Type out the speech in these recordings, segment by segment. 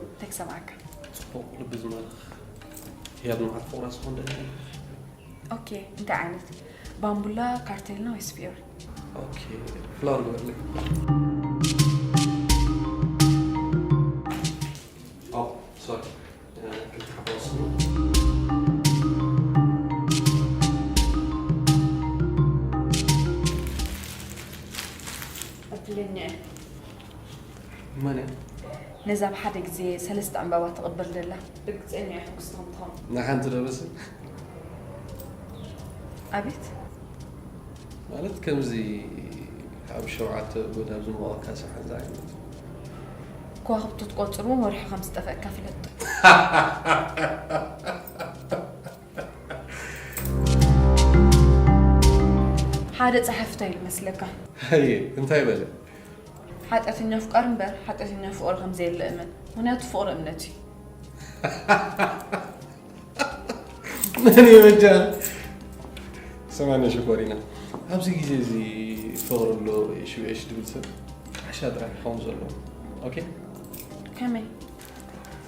እንታይ ክሰምዓካ? ጽቡቕ ልቢ ዝማርኽ ህያብ ንብዓት ፍቕራ ዝኾን ደኣ። ኦኬ፣ እንታይ ዓይነት? ባምቡላ፣ ካርቴልና ወይስ ፊዮሪ? ኦኬ፣ ፍላወር ግበርለይ። ኦ፣ ሶሪ። ክልተ ሓባ ወስኑ። ዕድለኛ እየ። መን እያ? ነዛ ብሓደ ግዜ ሰለስተ ዕምባባ ትቕበል ዘላ ርግጸኛ እየ ሕጉስቲ ከም ትኸውን። ንሓንቲ ዶ በስ? ኣቤት። ማለት ከምዚ ካብ ሸውዓተ ጎዳብ ዝሞቐካ ሰሓን ዝዓይነቱ። ከዋኽብቲ ትቆጽር እውን ወርሒ ከም ዝጠፈእካ ፍለጥ። ሓደ ጸሓፍታ ኢሉ መስለካ። ሃየ እንታይ በለ? ሓጢኣተኛ ኣፍቃሪ እምበር ሓጢኣተኛ ፍቕሪ ከም ዘየለ እመን። ምኽንያቱ ፍቕሪ እምነት እዩ። መን ይበጃ? ሰማኒ ሽኮሪና፣ ኣብዚ ግዜ እዚ ፍቕሪ ኣሎ ሽውኤሽ ድብል ሰብ ዓሻ ጥራሕ ክኸውን ዘለዎ። ኦኬ? ከመይ?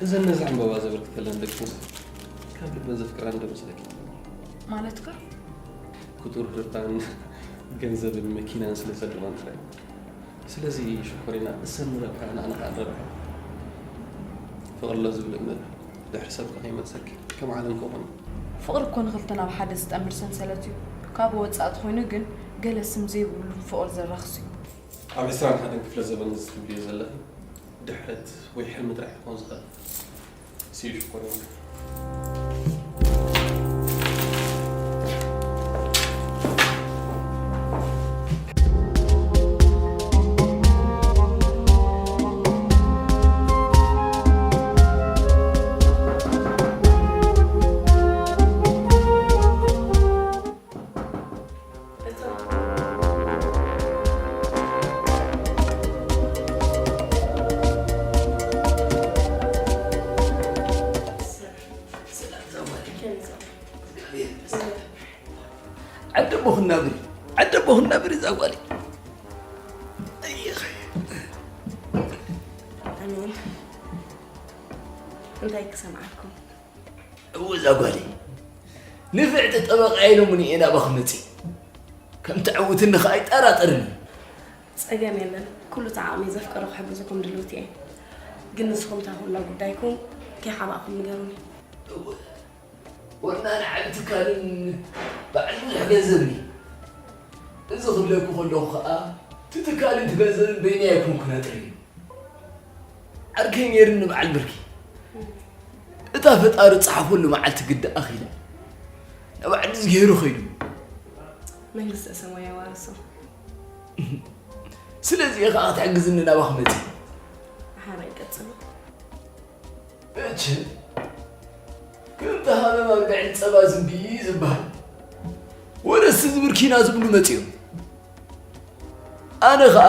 እዘን ነዚ ዕምበባ ዘበርክተለን ደቂ ምስ ካብ ልበን ዘፍቅረን ዶ መስለኪ? ማለትካ? ክቱር ህርታን ገንዘብን መኪናን ስለ ዘለወን ጥራይ። ስለዚ ሽኮሪና እሰን ንረብሓ ንኣና ከዓ ንረብሓ። ፍቕሪ ኣሎ ዝብል እምነት ድሕሪ ሰብ ከይመልሰኪ ከም ዓለም ክኾን። ፍቕሪ እኮ ንኽልተ ናብ ሓደ ዝጠምር ሰንሰለት እዩ። ካብ ወፃእ ተኾይኑ ግን ገለ ስም ዘይብሉ ፍቕሪ ዘራኽስ እዩ። ኣብ ዕስራን ሓደን ክፍለ ዘበን እዚ ትብልዮ ዘለኺ ድሕረት ወይ ሕልሚ ጥራሕ ክኾን ዝኽእል። ስዩ ሽኮሪና። ዓደቦ ክናብር ዓደቦ ክናብር እዛ ጓል ኣሜን። እንታይ ክሰምዓኩም? እወ እዛ ጓል ንፍዕቲ ጠበቃ ኢሎምኒ እየ ናባኺ መፂ ከም ተዕውትኒ ከዓ ኣይጠራጠርን ጸገም የለን። ኩሉ ተዓቕሚ ዘፍቀሮ ክሕግዝኩም ድልውቲ እየ። ግን ንስኹም እታ ኩላ ጉዳይኩም ከይሓባእኩም ንገሩኒ። ወናኒ ዓቢ ትካልን በዓል ብዙሕ ገንዘብን እዩ። እዚ ክብለኩ ከለኹ ከዓ እቲ ትካልን እቲ ገንዘብን በይነይ ኣይኮንኩን ኣጥርዩ። ዓርከይ ነይርኒ በዓል ብርኪ። እታ ፈጣሪ ዝፀሓፈሉ መዓልቲ ግዲ ኣኺላ። ናብ ዓዲ እዝግሄሩ ኸይዱ። መንግስተ ሰማይ የዋርሶ። ስለዚ እየ ከዓ ክትሕግዝኒ ናባኺ መፂ። ሓራይ ቀፅሉ። መቸም ከምቲ ሃመማ ብዕሊ ፀባ ዝንቢ ዝበሃል ወረስቲ ዝብርኪና ዝብሉ መፂኦም። ኣነ ኸዓ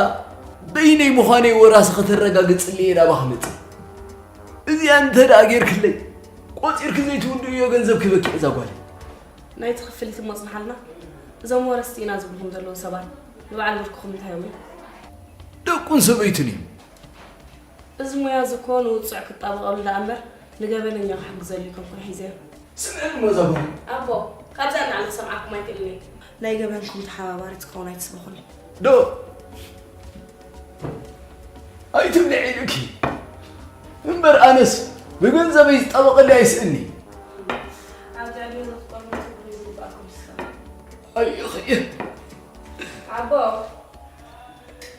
በይነይ ምዃነይ ወራሲ ከተረጋግፅሊ እየ ናባኺ መፂ። እዚኣ እንተ ደኣ ጌርክለይ ቆፂርኪ ዘይትውድእዮ ገንዘብ ክበኪ እዛ ጓል። ናይቲ ክፍሊት እሞ ፅንሓልና። እዞም ወረስቲ ኢና ዝብልኹም ዘለዉ ሰባት ንበዓል ብርክኹም እንታይ እዮም? ደቁን ሰበይቱን እዮም። እዚ ሙያ እዚ እኮ ንውጹዕ ክጣበቐሉ ደኣ እምበር ንገበነኛ ክሕግዘሉ ኣይኮንኩን ሒዘዮ። ስምዕኒ እሞ እዛ ጓል። ኣቦ፣ ካብዛ ንላዕሊ ክሰምዓኩም ኣይክእልን እየ። ናይ ገበንኩም ተሓባባሪት ክኸውን ኣይትስበኹኒ። ዶ ኣይትብልዒ ኢሉኪ እምበር ኣነስ ብገንዘበይ ዝጣበቐለይ ኣይስእኒ። ኣብዚ ዕድመ ዘፍቀሩ ክትብሉ ዝግባኣኩም ስሰ። ኣይኽእል። ኣቦ፣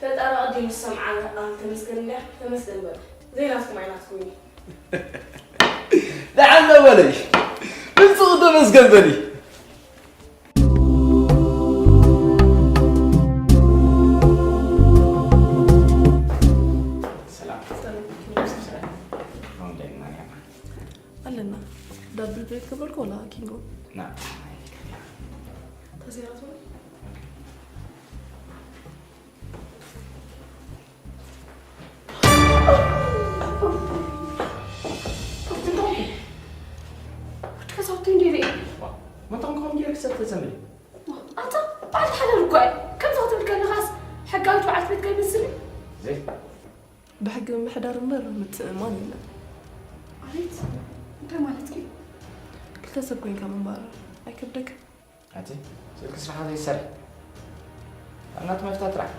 ፈጣሪ ኣቐዲሙ ዝሰምዓ ቃል ተመስገን እንድያ፣ ተመስገን በሉ። ዘይናትኩም ኣይናትኩም እዩ። ደሓን ዶ በለይ። ንስኺ ተመስገን በሊ። ሰላም። ኣለና። ዳብል ብሬክ ክብለልኩ ወላ ኪንጎ? ና። ተዜራቱ ወዲ ገዛውቲ እንዴ ርኢ መታን ከም ጌር ክሰብ ተዘምሪ ኣታ በዓል ሓዳር እኳ እየ ከምዚ ክትብል ከለኻስ ሕጋዊት በዓልቲ ቤት ከይመስል እዩ ዘይ ብሕጊ ምምሕዳር እምበር ምትእምማን የለን። እንታይ ማለት እዩ? ክልተ ሰብ ኮይንካ ምንባር ኣይከብደካ? ኣቲ ስልኪ ስራሓ ዘይሰርሕ ኣናት መፍታ ጥራሕ።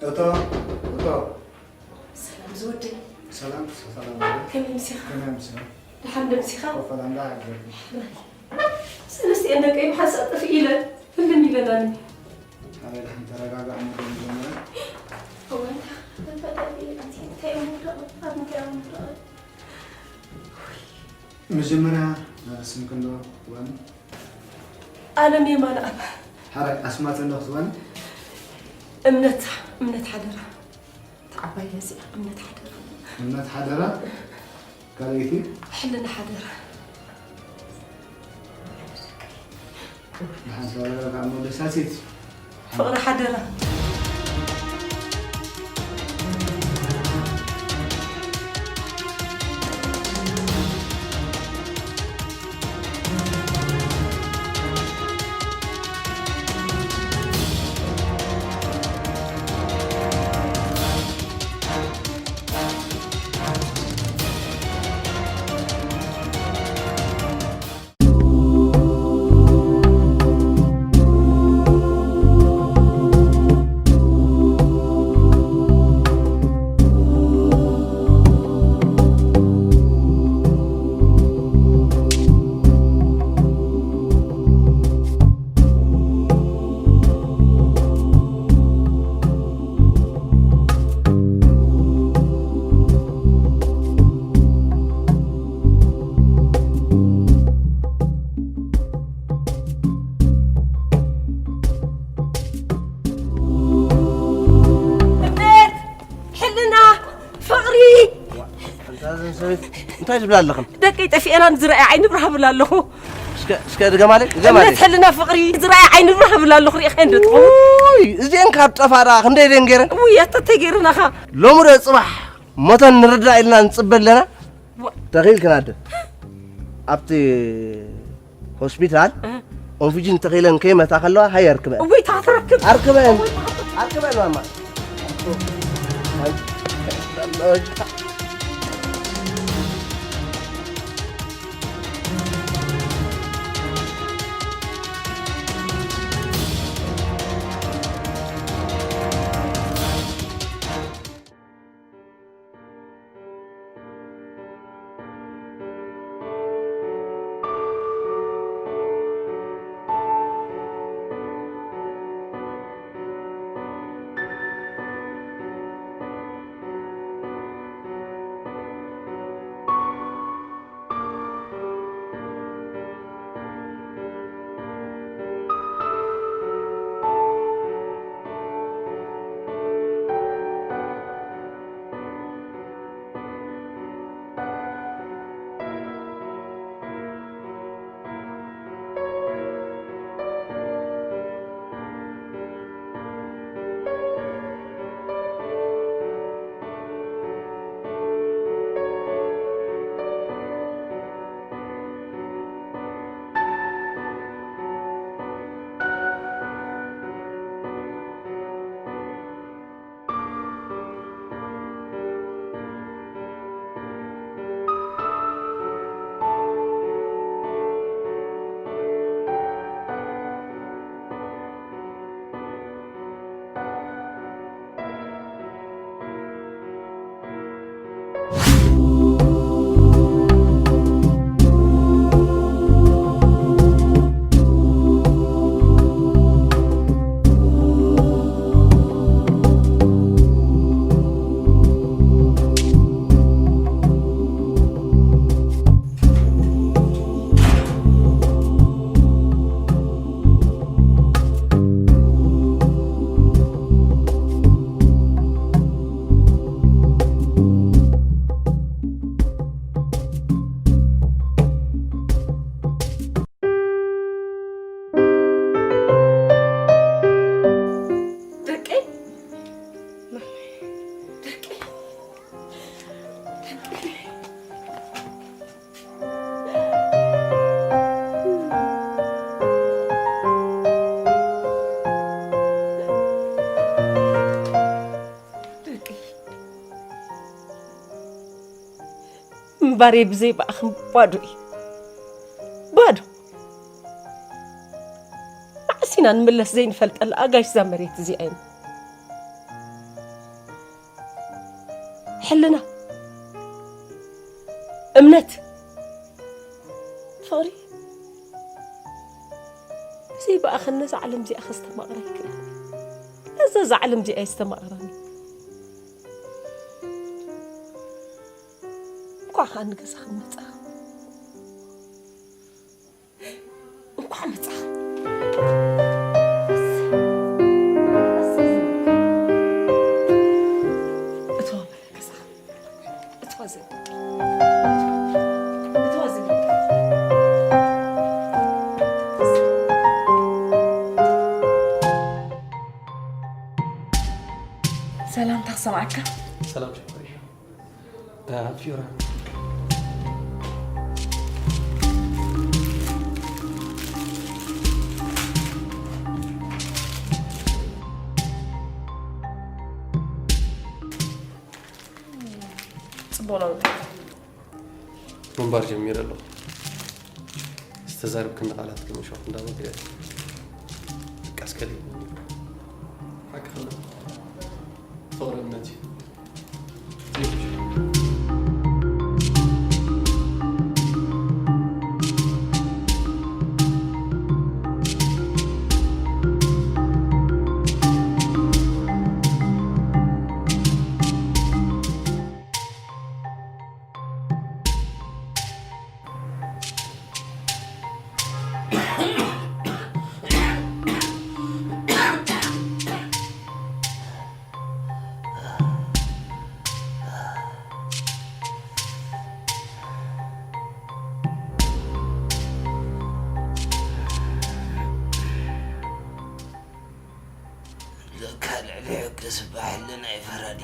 ቶቶ፣ ቶቶ። ሰላም ዝወደይ። ሰላም፣ ሰላም። ከመይ ምሲኻ? ከመይ ምሲኻ? ደሓን ዶ ምሲኻ? ኮፈላ እንዳሃገርኩ። ጤን ደቀይ ብሓንሳእ ጥፍእ ኢለ ህልም ኢለናኒ። ኣበይ ደሓን ተረጋጋእ እሞ ዶ መጀመርያ? እወ፣ እንታይ፣ እንታይ፣ እንታይ እዮም ምውዳቕ? ኣብ ምንታይ እዮም ምውዳቕ? መጀመርያ ስምክን ዶ ትብለኒ? ኣለም የማነ ኣብ። ሓራይ ኣስማት እንዶ ክትብለኒ? እምነት፣ እምነት ሓደራ። ተዓባይ እዚኣ እምነት ሓደራ። እምነት ሓደራ? ካልኣይቲ? ሕልና ሓደራ። ደሓን ተረጋጋእ እሞ ደሳሲት። ፍቕሪ ሓደራ። እምነት፣ ሕልና፣ ፍቕሪ። እንታይ ዝብላ ኣለኽን? ደቀይ ጠፊኤና ንዝረኣየ ዓይኒ ብርሃ ብላ ኣለኹ። እስከ፣ እስከ ድገማለይ፣ ድገማለይ። እምነት፣ ሕልና፣ ፍቕሪ፣ ዝረኣየ ዓይኒ ብርሃ ብላ ኣለኹ። ሪኢኸ እንዶ ትኸውን። ውይ፣ እዚአን ካብ ጠፋ ደኣ ክንደይ ደን ገይረን? ውይ፣ ኣታ እንታይ ገይረናኻ? ሎሚ ዶ ጽባሕ ሞተን ንርዳእ ኢልና ንጽበ ኣለና? ዋ- ተኺእልክን ኣደ። ኣብቲ ሆስፒታል እ። ኦክስጅን ተኺለን ከይመታ ከለዋ ሃይ ኣርክበን። እወይ፣ ታትረክብ። ኣርክበን። እወይ፣ ታትረክብ። ኣርክበን ማማ። ደቀይ፣ ደቀይ፣ ደቀይ፣ እምባረይ ብዘይ ብኣኽን ባዶ እዩ። ባዶ። መዓስ ኢና ንምለስ ዘይንፈልጠላ ኣጋይሽ እዛ መሬት እዚኣ ኢና። ሕልና፣ እምነት፣ ፍቕሪ፣ ደይ ብኣኸ ነዛ ዓለም እዚኣ ኸስተማቕራ ይክእል። ነዛ እዛ ዓለም እዚኣ የስተማቕራኒ። እንኳዕ ኸዓ ንገዛኽን መጻኻ። እንኳዕ መጻኻ። እትዋ በለ ገዛኻ። እትዋ ዘ-፣ እትዋ ዘ-፣ ሰላምታ ክሰምዓካ። ሰላም ሸኮሪ። እ፣ ፊዮራ። ጽቡቕ ለውጢ። ምንባር ጀሚረ ኣለኹ። ዝተዛረብክኒ ቃላት ግን ሾክ እንዳበልኩ እየ። በቃ እስከ ልሂድ። ሓቂ ከሎ ፍቕሪ እምነት እዩ። ዘይብሽ። ለካ ልዕሊ ሕጊ ስባሕልን ኣይፈራዲ።